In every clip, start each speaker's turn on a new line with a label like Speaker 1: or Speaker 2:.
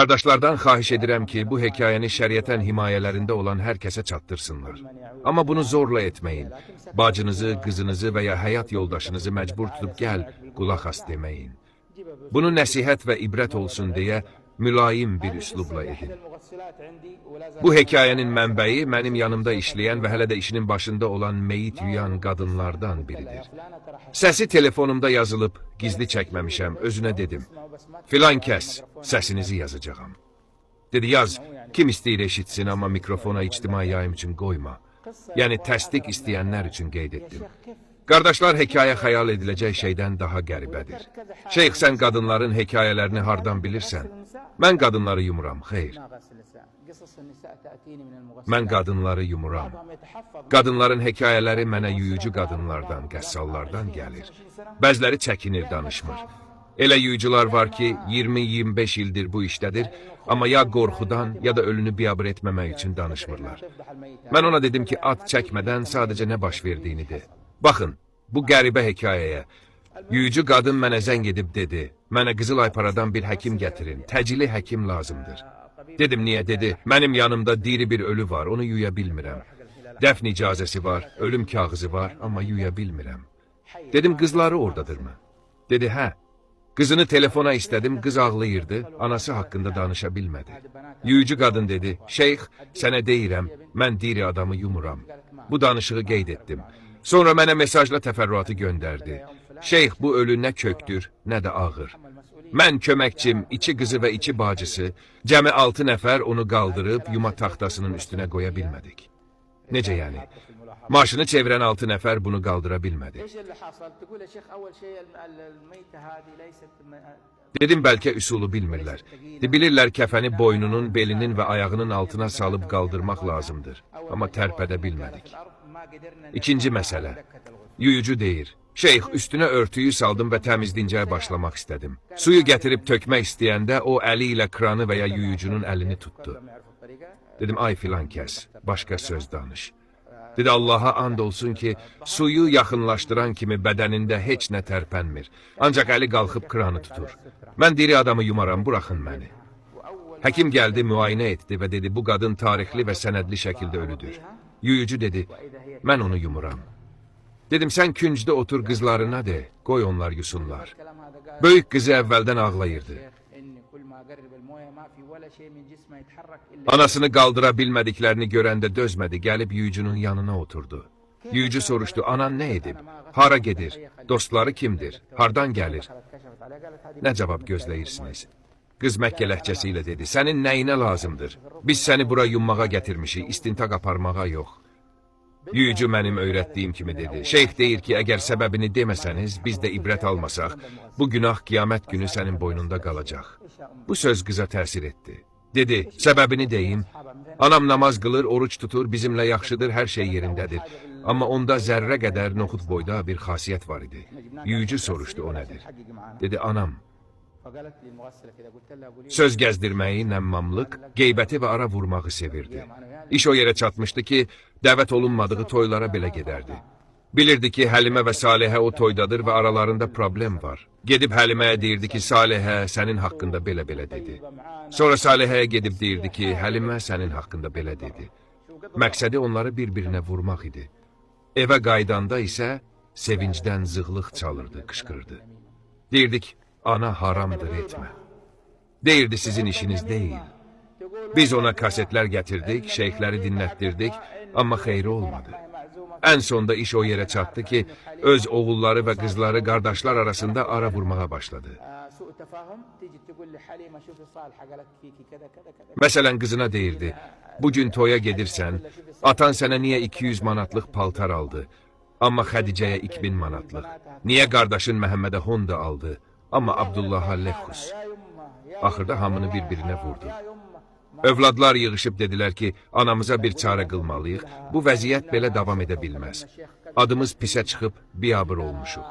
Speaker 1: Qardaşlardan xahiş edirəm ki, bu hekayəni şəriətən himayələrində olan hər kəsə çatdırsınlar. Amma bunu zorla etməyin. Bacınızı, qızınızı və ya həyat yoldaşınızı məcbur tutub gəl, qulaq as deməyin. Bunu nəsihət və ibrət olsun deyə mülayim bir üslubla edin. Bu hekayənin mənbəyi mənim yanımda işləyən və hələ də işinin başında olan meyit yuyan qadınlardan biridir. Səsi telefonumda yazılıb, gizli çəkməmişəm, özünə dedim. Filan kəs, səsinizi yazacağam. Dedi, yaz, kim istəyir eşitsin, amma mikrofona ictimai yayım üçün qoyma. Yəni təsdiq istəyənlər üçün qeyd etdim. Qardaşlar, hekayə xəyal ediləcək şeydən daha qəribədir. Şeyx, sən qadınların hekayələrini hardan bilirsən? Mən qadınları yumuram, xeyr. Mən qadınları yumuram. Qadınların hekayələri mənə yuyucu qadınlardan, qəssallardan gəlir. Bəziləri çəkinir, danışmır. Elə yuyucular var ki, 20-25 ildir bu işdədir, amma ya qorxudan, ya da ölünü biabır etməmək üçün danışmırlar. Mən ona dedim ki, ad çəkmədən sadəcə nə baş verdiyini de. Baxın, bu qəribə hekayəyə. Yuyucu qadın mənə zəng edib dedi, mənə Qızılayparadan bir həkim gətirin, təcili həkim lazımdır. Dedim, niyə? Dedi, mənim yanımda diri bir ölü var, onu yuya bilmirəm. Dəfn icazəsi var, ölüm kağızı var, amma yuya bilmirəm. Dedim, qızları oradadırmı? Dedi, hə. Qızını telefona istədim, qız ağlayırdı, anası haqqında danışa bilmədi. Yuyucu qadın dedi, şeyx, sənə deyirəm, mən diri adamı yumuram. Bu danışığı qeyd etdim. Sonra mənə mesajla təfərrüatı göndərdi. Şeyx, bu ölü nə kökdür, nə də ağır. Mən köməkçim, iki qızı və iki bacısı, cəmi 6 nəfər onu qaldırıb yuma taxtasının üstünə qoya bilmədik. Necə yəni? Maşını çevirən 6 nəfər bunu qaldıra bilmədi. Dedim, bəlkə üsulu bilmirlər. Bilirlər kəfəni boynunun, belinin və ayağının altına salıb qaldırmaq lazımdır. Amma tərpədə bilmədik. İkinci məsələ. Yuyucu deyir, şeyx, üstünə örtüyü saldım və təmizlincəyə başlamaq istədim. Suyu gətirib tökmək istəyəndə o əli ilə kranı və ya yuyucunun əlini tutdu. Dedim, ay filan kəs, başqa söz danış. Dedi, Allaha and olsun ki, suyu yaxınlaşdıran kimi bədənində heç nə tərpənmir. Ancaq əli qalxıb kranı tutur. Mən diri adamı yumaram, buraxın məni. Həkim gəldi, müayinə etdi və dedi, bu qadın tarixli və sənədli şəkildə ölüdür. Yuyucu dedi, mən onu yumuram. Dedim, sən küncdə otur qızlarına de, qoy onlar yusunlar. Böyük qızı əvvəldən ağlayırdı. Anasını qaldıra bilmədiklərini görəndə dözmədi, gəlib yuyucunun yanına oturdu. Yuyucu soruşdu, anan nə edib? Hara gedir? Dostları kimdir? Hardan gəlir? Nə cavab gözləyirsiniz? Qız Məkkə ləhcəsi ilə dedi, sənin nəyinə lazımdır? Biz səni bura yummağa gətirmişik, istintaq aparmağa yox. Yuyucu mənim öyrətdiyim kimi dedi. Şeyx deyir ki, əgər səbəbini deməsəniz, biz də ibrət almasaq, bu günah qiyamət günü sənin boynunda qalacaq. Bu söz qıza təsir etdi. Dedi, səbəbini deyim. Anam namaz qılır, oruç tutur, bizimlə yaxşıdır, hər şey yerindədir. Amma onda zərrə qədər noxud boyda bir xasiyyət var idi. Yuyucu soruşdu, o nədir? Dedi, anam. Söz gəzdirməyi, nəmmamlıq, qeybəti və ara vurmağı sevirdi. İş o yerə çatmışdı ki, dəvət olunmadığı toylara belə gedərdi. Bilirdi ki, Həlimə və Salihə o toydadır və aralarında problem var. Gedib Həliməyə deyirdi ki, Salihə sənin haqqında belə-belə dedi. Sonra Salihəyə gedib deyirdi ki, Həlimə sənin haqqında belə dedi. Məqsədi onları bir-birinə vurmaq idi. Evə qaydanda isə sevincdən zığlıq çalırdı, qışqırdı. Deyirdik, ana haramdır etmə. Deyirdi, sizin işiniz deyil. Biz ona kasetlər gətirdik, şeyxləri dinlətdirdik, amma xeyri olmadı. Ən sonda iş o yerə çatdı ki, öz oğulları və qızları qardaşlar arasında ara vurmağa başladı. Məsələn, qızına deyirdi, bugün toya gedirsən, atan sənə niyə 200 manatlıq paltar aldı, amma Xədicəyə 2000 manatlıq? Niyə qardaşın Məhəmmədə Honda aldı, amma Abdullaha Lexus? Axırda hamını bir-birinə vurdu. Övladlar yığışıb dedilər ki, anamıza bir çarə qılmalıyıq, bu vəziyyət belə davam edə bilməz. Adımız pisə çıxıb, biabır olmuşuq.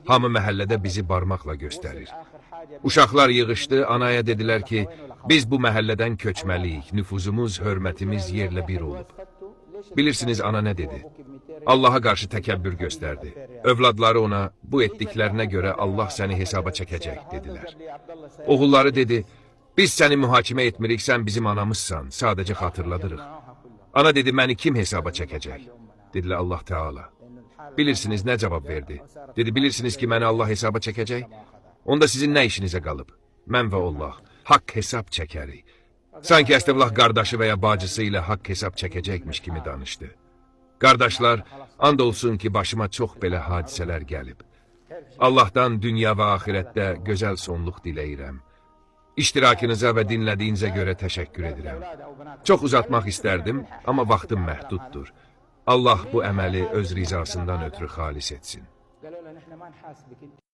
Speaker 1: Hamı məhəllədə bizi barmaqla göstərir. Uşaqlar yığışdı, anaya dedilər ki, biz bu məhəllədən köçməliyik, nüfuzumuz, hörmətimiz yerlə bir olub. Bilirsiniz ana nə dedi? Allaha qarşı təkəbbür göstərdi. Övladları ona, bu etdiklərinə görə Allah səni hesaba çəkəcək, dedilər. Oğulları dedi, Biz səni mühakimə etmirik, sən bizim anamızsan, sadəcə xatırladırıq. Ana dedi, məni kim hesaba çəkəcək? Dedilər, Allah Teala. Bilirsiniz nə cavab verdi? Dedi, bilirsiniz ki, məni Allah hesaba çəkəcək? Onda sizin nə işinizə qalıb? Mən və Allah haqq hesab çəkərik. Sanki Əstəvlah qardaşı və ya bacısı ilə haqq hesab çəkəcəkmiş kimi danışdı. Qardaşlar, and olsun ki, başıma çox belə hadisələr gəlib. Allahdan dünya və axirətdə gözəl sonluq diləyirəm. İştirakınıza və dinlədiyinizə görə təşəkkür edirəm. Çox uzatmaq istərdim, amma vaxtım məhduddur. Allah bu əməli öz rizasından ötürü xalis etsin.
Speaker 2: قالوا لنا نحن ما نحاسبك انت.